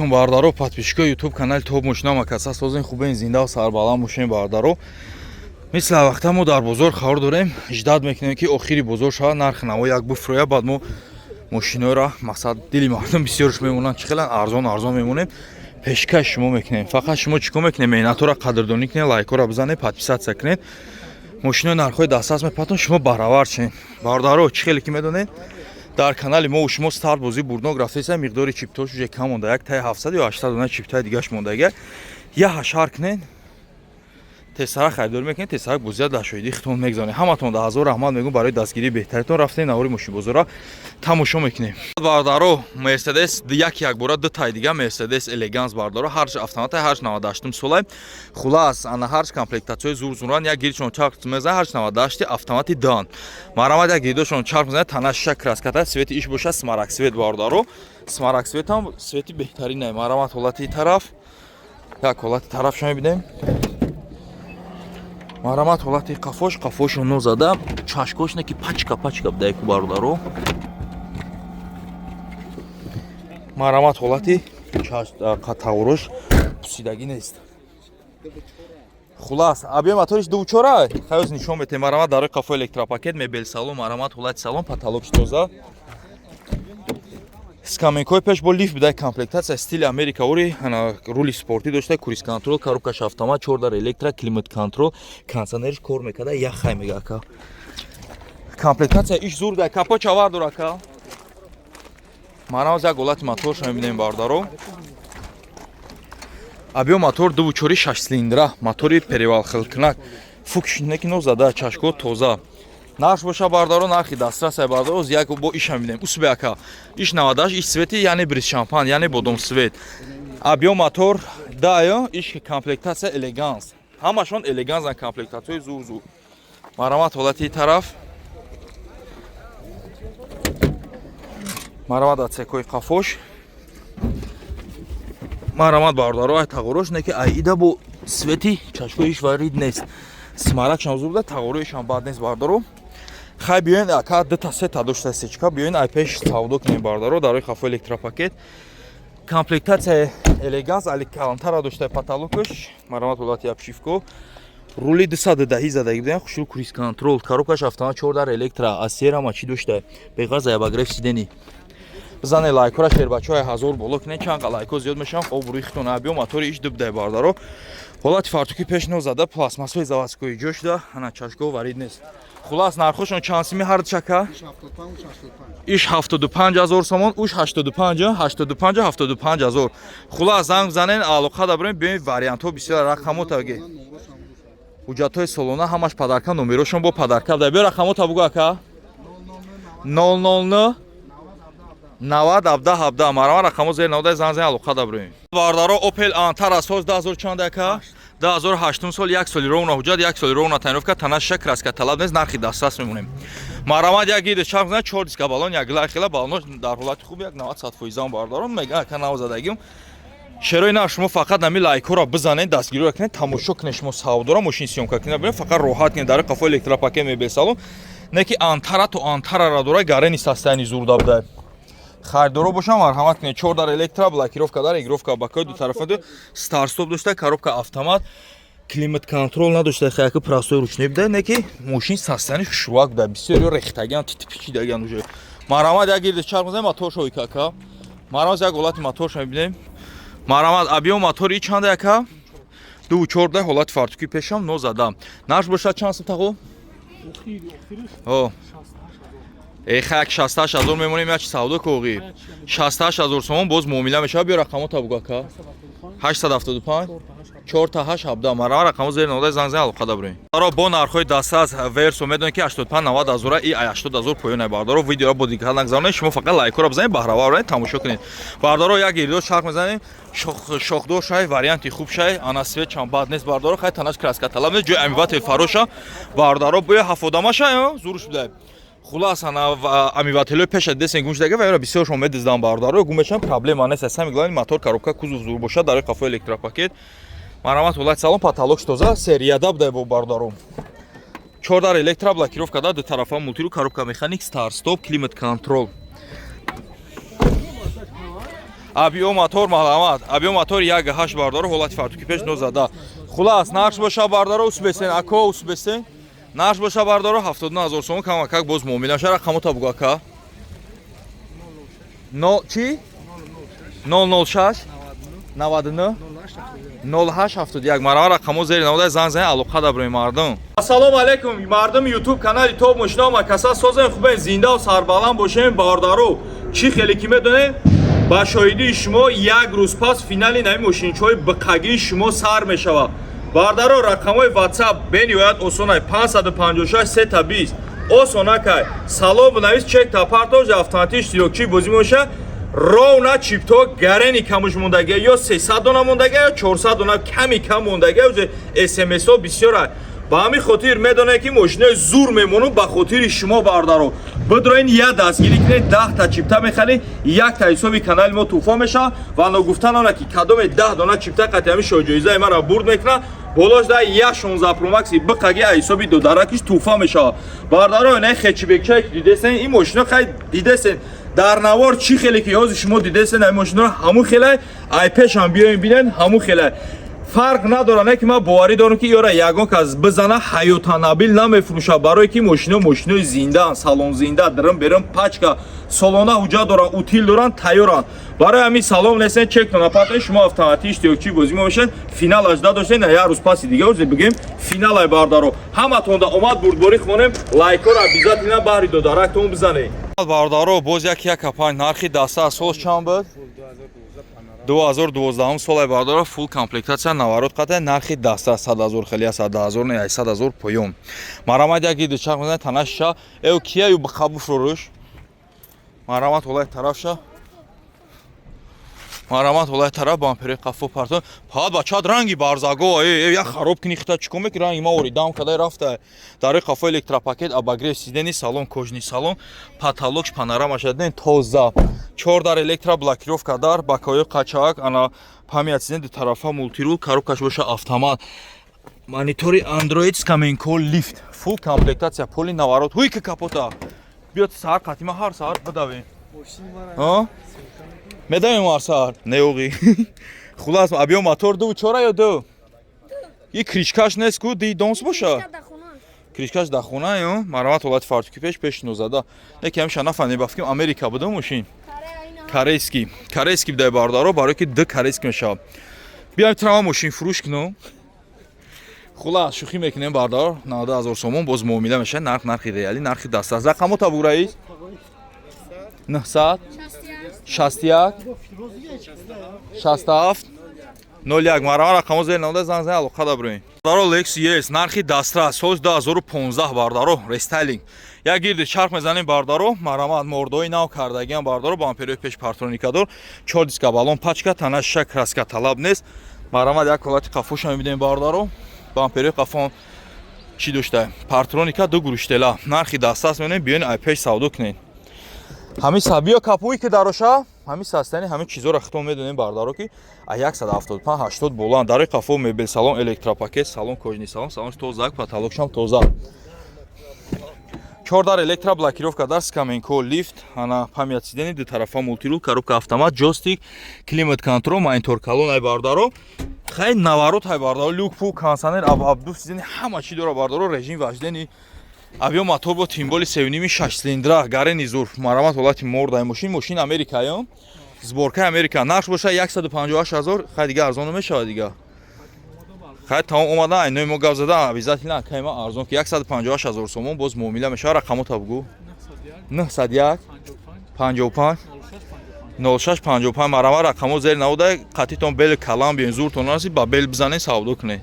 Алейкум, бародаро, подписчикои Ютуб канали Топ Мошина. Макаса созен, хубен, зинда сарбаланд бошем, бародаро. Мисли вақта мо дар бозор қарор дорем, ждать мекунем, ки охири бозор шавад, нархи наво як буфроя, баъд мо мошиноро, мақсад, дили мардум бисёрш мемонанд, чӣ хеле арзон арзон мемонем, пешкаш шумо мекунем. Фақат шумо чӣ кор мекунем? Меҳнатҳоро қадрдонӣ кунед, лайкҳоро бизанед, подписаться кунед. Мошинои нархҳои дастрас мепатон, шумо баровар шед. Бародаро, чӣ хеле ки медонед, дар канали мо шумо старт бозӣ бурднок рафтеса, миқдори чиптош уже кам монда, як таи 700 ё 800 дона чиптаи дигаш мондага. Я ҳашар кунед, тезсарак харидорӣ мекунед, тезсарак бозия дар шоҳидии худтон мегзанед. Ҳаматон да ҳазор раҳмат мегӯм барои дастгирии беҳтаритон. Рафтем, навори мошинбозора тамошо мекунем. Бародаро, Мерседес як якбора ду тай дига Мерседес Элеганс, бародаро, ҳарш автомата, ҳарш 98 солай. Хулас, ана, ҳарш комплектатсияи зур зуран. Як гирдшон чарх мезанад, ҳарш 98 автомати дан. Марамад, як гирдошон чарх мезанад, тана шиша краската, цвети иш боша смарагд цвет, бародаро, смарагд цветам цвети беҳтаринае. Марамад, ҳолати тараф, як ҳолати тарафша мебинем. Марамат, ҳолати қафош, қафошо нозада, чашкош не ки пачка пачка будаеку, бародаро. Марамат, ҳолати тағурош пусидагӣ нест. Хулас, объём моториш дучора хаёз нишон метем. Марамат, дарои қафо электропакет, мебел салон. Марамат, ҳолати салон, потолокш тоза, скамейкаҳои пеш бо лифт бидай, комплектатсия стили Америка ори, ана, рули спортӣ дошта, круиз контроль, коробкаш автомат, чордар электро, климат контроль, кондиционериш кор мекарда, яхай мега, ака. Комплектатсия иш зур дай, капо чавар дор, ака. Марамаз, як ҳолати моторша мебинем, бародаро. Объём мотор дуву чори, шаш цилиндра, мотори перевал хилкунак, фукшнеки нозада, чашко тоза. Нарх боша, бардаро, нархи дастрасай, бардаро. Як бо иша мебинем, усбе, ака. Иш 98, иш цвети, яъне бриз шампан, яъне бодом цвет. Объём мотор дайо, иш комплектатсия Элеганс, ҳамашон Элегансан, комплектатсияи зур зур. Марамат, ҳолати тараф. Марамат, отсекои қафош. Марамат, бардаро, ай тағорош не ки айида бо цвети чашкоиш варид нест, смарагшам зур буда, тағороишам бад нест, бардаро. Хай, биёен, ака, дута сета дошта сечка, биёен, ай пеш савдо кунем, бардаро. Дарои хафо электропакет, комплектатсия Элеганс, алькантара дошта потолокаш. Марамат, ҳолати обшивко, рули 210 задаги будем, хушрӯ, круиз контроль, коробкаш автомат, чордар электро, асерама чӣ дошта, беғарз обогрев сидений. Бизане лайкора, шербачаҳои, ҳазор боло кунед, чанд қа лайко зиёд мешавам, обрӯи хитон. Объём мотори иш дубдай, бардаро. Ҳолати фартуки пеш нозада, пластмассҳои заводской ҷо шуда, ана, чашгоҳ варид нест. Хулас, нархошон чанд сими ҳар чака? Иш 75 ҳазор сомон, уш 85, 85, 75 ҳазор. Хулас, занг занен, алоқа дабарем, биёем, вариантҳо бисёр. Рақамота ге, ҳуҷҷатҳои солона ҳамаш подарка, номерошон бо подарка буда. Биё, рақамота бугӯ, ака. 009 90 17 17. Марама, рақамо зери навода, занг зан, алоқа дабарем. Бардаро, Опел Антара соз 2000 чанд, ака? 2008 сол, як соли ровно ҳуҷҷат, як соли ровно тонировка, тана шиша краска талаб нест, нархи дастрас мемонем. Марамад, як гиди чарх зана, чор диска балон, як гила хела балоно дар ҳолати хуб, як 90 сад фоизам, бардаро. Мега, ака, нав задагим. Шерои нав, шумо фақат нами лайкҳоро бизанед, дастгириро кунед, тамошо кунед. Шумо савдора мошин съёмка кунед, бинед, фақат роҳат кунед. Дар қафо электропакет, мебел салон, не ки Антара то Антарара дора, гарени состоянии зурда буда. Харидоро бошам, марҳамат кунед. Чор дар электро, блокировка дар, регулировка бакои ду тарафа, ду старт-стоп дошта, коробка автомат, климат контроль надошта, хаяки простой ручной буда, не ки мошин состоянии хушрӯак буда. Бисёр ё рехтагиан, титипичидагиан уже. Марҳамат, як гирди чарх мезанем, мотор шои, кака. Марҳамат, як ҳолати моторша мебинем. Марҳамат, объём мотори чанда, яка? Ду чорда. Ҳолати фартуки пешам нозада. Нарх бошад чанд сум, тағо? О Эхак, 68 ҳазор мемонем, як савдо коғи. 68 ҳазор сомон, боз муомила мешавад. Биё, рақамота бугӯ, ака. 875 4 та 8 17. Марама, рақамо зери нода, занг зан, алоқа дабурем. Баро, бо нархҳои дастрас Версо, медонед ки 85 90 ҳазора и 80 ҳазор поён. Бардаро, видеоро бо диққат нагзаронед, шумо фақат лайкҳоро бизанед, баҳравар баред, тамошо кунед. Бардаро, як гирдо чарх мезанем, шохдор шай, варианти хуб шай, ана, свет чам бад нест, бардаро, хай, танаш краска талаб нест, ҷои омыватель фароша, бардаро, боя ҳафодама шай, зуруш будай. Хулас, ана, омывателҳои пеша десен гум шудага ва ёра бисёр шумо медиздам, бародаро, гум мешаванд, проблема нест. Самое главное, мотор, коробка, кузов зур бошад. Дарои қафо электропакет. Марҳамат, ҳолати салон, потолок тоза, серияда будай бо, бародаро. Чордар электро, блокировка да, ду тарафа мультируль, коробка механик, старт стоп, климат контроль. Объём мотор, маҳламат, объём мотор 1,8, бардаро. Ҳолати фартуки пеш нозада. Хулас, нарх боша, бардаро, усбесен, ако, усбесен. Нарх боша, бардаро, 79 ҳазор сомон, камакак боз муомила мешава. Рақамота бугу, ака. Но чӣ? 006 99 08 71. Марава, рақамо зери навода, занг зани, алоқа даброи мардум. Ассалому алайкум, мардуми Ютуб канали Топ Мошино. Макаса, созем, хубен, зиндаву сарбаланд бошем, бародаро. Чӣ хеле ки медонем, ба шоҳидии шумо як рӯз пас финали нави мошинчаҳои биқагии шумо сар мешавад, бардаро. Рақамҳои WhatsApp бениҳоят осонай: 556 сета 20. Осонакай, салом бинавис, чек тапартоз, автоматӣ иштирокчии бозӣ меша. Ровно чипто гарени камуш мондагия, ё 300 дона мондагия, ё 400 дона ками кам мондагия. Уже смсҳо бисёра. Ба ҳамин хотир медонед, ки мошинои зур мемонум ба хотири шумо, бардаро. Бидроин, я дастгирӣ кунед, 10-та чипта мехаред, якта ҳисоби канали мо тӯҳфа мешавад. Ва ногуфта нона, ки кадоме 10 дона чипта қати ҳамин шоҳҷоизаи мара бурд мекунад, болош да я 16 Промакси биқаги ҳисоби додаракиш тӯҳфа мешавад. Бардаро, инаи хэтчбекчае ки дидесен, ин мошино хай дидесен дар навор, чӣ хеле ки ҳозир шумо дидесен, ин мошиноро ҳамун хелай ай пешам биёем, бинен, ҳамун хелай, фарқ надорад. Не ки ман боварӣ дорам, ки ёра ягон кас бизана, ҳаётанабил намефурӯшад, барое ки мошино мошинои зиндаанд, салон зинда, дирим берим пачка, солона ҳуҷҷат доранд, утил доранд, тайёранд. Барои ҳамин салом несен, чектона патен, шумо автоматӣ иштирокчии бозӣ мо мешед. Финалаш дадоштен, як рӯз паси дига озе бигем финалай. Бардаро, ҳаматонда омад, бурдборӣ хонем. Лайкҳоро обязательно баҳри додарактон бизанед, бародаро. Боз як 1,5, нархи даста. Сол чанд буд? 2012 солай, бародаро. Фулл комплектация, наворот қата, нархи даста 100 ҳазор, хеле 100 ҳазор не, 800 ҳазор поён. Марамат, як гиди чарх мезанад, танаша эв кия ю бихабу фурӯш. Марамат, ҳолаи тарафша. Марамат, ҳолаи тараф, бампери қафо партон. Пад бачад, ранги барзаго э як хароб кини хита, чико меки? Ранги ма ори дам кадай рафта. Дарои қафо электропакет, обогрев сиденья, салон кожаный, салон, потолокш панорама шаден, тоза. Чор дар электроблокировка, дар бакои қачак, ана память сиденья, ду тарафа мультируль, коробкаш боша автомат, монитори Android, скаменко, лифт, фулл комплектация, поли наворот. Ҳуй ки капота биёд, саҳар қатима ҳар саҳар бидавем, медавем ҳар саҳар неоғи. Хулас, объём мотор ду чора ё ду и крышкаш нест ку, ди донс боша, крышкаш дар хона. Ё марамат, ҳолати фартуки пеш, пеш нозада. Яке ҳамиша нафаҳмем, ба фикрам, Америка буда мошин. Корейский, корейский будай, бародаро, барое ки д корейский мешавад. Биёем, трама мошин фурӯш кунам. Хулас, шӯхӣ мекунем, бардар. 90 ҳазор сомон, боз муомила мешавад. Нарх нархи реалӣ, нархи дастрас. Рақамота бугу, раис. 900 61 67 01. Марама, рақамо зери 90, занг зани, алоқа даброем. Бардаро, Lexus ES, нархи дастрас, соли 2015, бардаро, рестайлинг. Як гирди чарх мезанем, бардаро. Марамат, мордои нав кардагиам, бардаро. Бамперои пеш партроникадор, чор диска, баллон пачка, тана шиша, краска талаб нест. Марамат, як ҳолати қафоша мебинем, бардаро. Бамперои қафон чӣ дошта? Партроника, ду гурӯштела. Нархи дастрас мебинем. Биён, ай пеш савдо кунед. Ҳамин сабиё капуи ки дароша, ҳамин састани, ҳамин чизоро хитон медонем, бардаро, ки а 175 80 боланд. Дарои қафо мебел, салон электропакет, салон кожаный, салон, салонш тоза, потолокшам тоза. Чор дар электроблокировка, дар скаменко, лифт, ана память сиденья, ду тарафа мультируль, коробка автомат, джойстик, климат контроль, монитор калон ай, бардаро. Хай, наворот ай, бардаро, люк пу, кондиционер, обдув сиденья, ҳама чӣ дора, бардаро, режим вождения. Объём мотор бо тимболи севними шаш цилиндра, гарени зур. Марамат, ҳолати мордай мошин. Мошин Америкаё, сборкаи Америка. Нарх боша 158 ҳазор. Хай, дига арзон намешавад дига. Хай, тамом, омада, айнои мо гап зада, обязательно акайма арзон ки. 158 ҳазор сомон, боз муомила мешавад. Рақамота бугу. 901 55 06 55. Марама, рақамо зери навода. Қатитон бели калам биён, зуртон нараси, ба бел бизанед, савдо кунед.